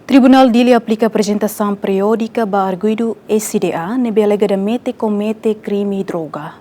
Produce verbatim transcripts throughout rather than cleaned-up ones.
Tribunál Dili aplika aprezentasaun periódika ba arguidu S D A ne'ebé alegadamente komete krime droga.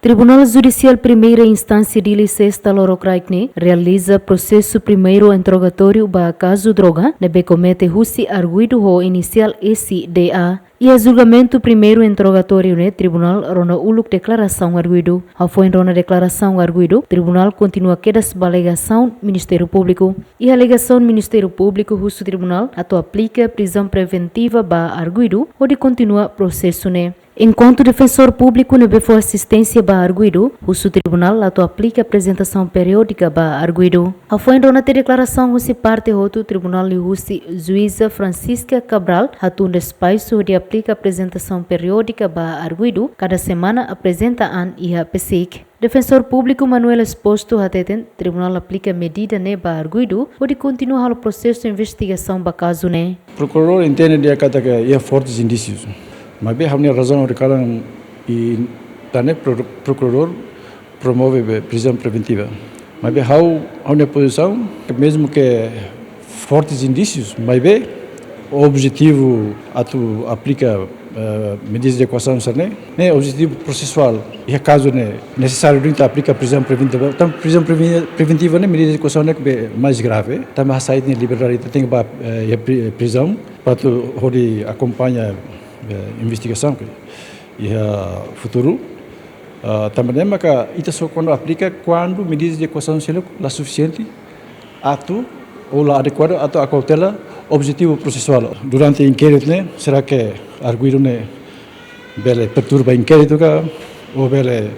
Tribunál Judisiál Primeira Instánsia Dili, sesta lorokraik ne'e, realiza prosesu primeiru interrogatóriu ba kazu droga ne'ebé komete husi arguidu ho inisiál S D A. Iha julgamentu primeiru interrogatóriu ne'e, tribunál rona uluk deklarasaun arguidu. Hafoin rona deklarasaun arguidu, tribunál kontinua kedas ba alegasaun Ministériu Públiku. Iha alegasaun Ministériu Públiku husu tribunál atu aplika prizaun preventiva ba arguidu hodi kontinua prosesu ne'e. Enkuantu defensór públiku ne'ebé fó asisténsia ba arguidu husu tribunál atu aplika aprezentasaun periódika ba arguidu. Hafoin rona tiha deklarasaun husi parte hotu, tribunál liuhusi juíza Francisca Cabral hatun despaxu hodi aplika aprezentasaun periódika ba arguidu kada semana aprezenta an iha PCIC. Defensór Públiku Manuel Exposto hateten tribunál aplika medida ne'e ba arguidu hodi kontinua halo prosesu investigasaun ba kazu ne'e. Prokuradór entende di'ak katak iha fortes indísius. Maibé ha'u-nia razaun hodi kalan i tan ne'e pro-, prokuradór promove be prizaun preventiva. Maibé ha'u, ha'u-nia pozisaun, mezmu ke fortes indísius, maibé objetivu atu aplika, eh, medidas de koasaun sira-ne'e, ne'e objetivu prosesuál. Iha kazu ne'e nesesáriu duni ita aplika prizaun preventiva. Tan prizaun preven-, preventiva ne'e medida de koasaun ne'ebé mais grave. Tanba hasai ita-nia liberdade, ita tenke ba, eh, iha pri-, prizaun para atu hodi akompaña, eh, investigasaun ke iha futuru. Ah, tanba ne'e maka ita só kuandu aplika kuandu medidas de koasaun seluk la sufisiente atu, ou la adekuadu atu akautela objetivu prosesuál. Durante inkéritu ne'e, será ke arguidu ne'e bele perturba inkéritu ka, ou bele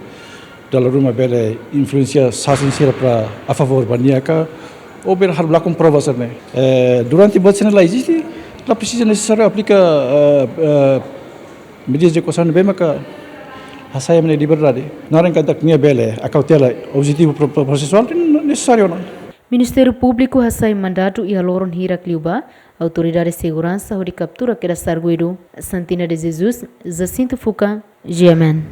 dala ruma bele influensia sasin sira para a favór ba nia ka, ou bele halo lakon prova sira-ne'e. Eh, durante buat sira-ne'e la eziste, la presiza nesesáriu aplika, eh, eh, medidas de koasaun ne'ebé maka hasai ema nia liberdade. Naran katak nia bele akautela objetivu pro-, pro-, prosesuál, nesesáriu ona. Ministériu Públiku hasai mandatu iha loron hirak liubá autoridade seguransa hodi kaptura kedas arguidu. Santina de Jesus, Jacinto Fuca, G M N.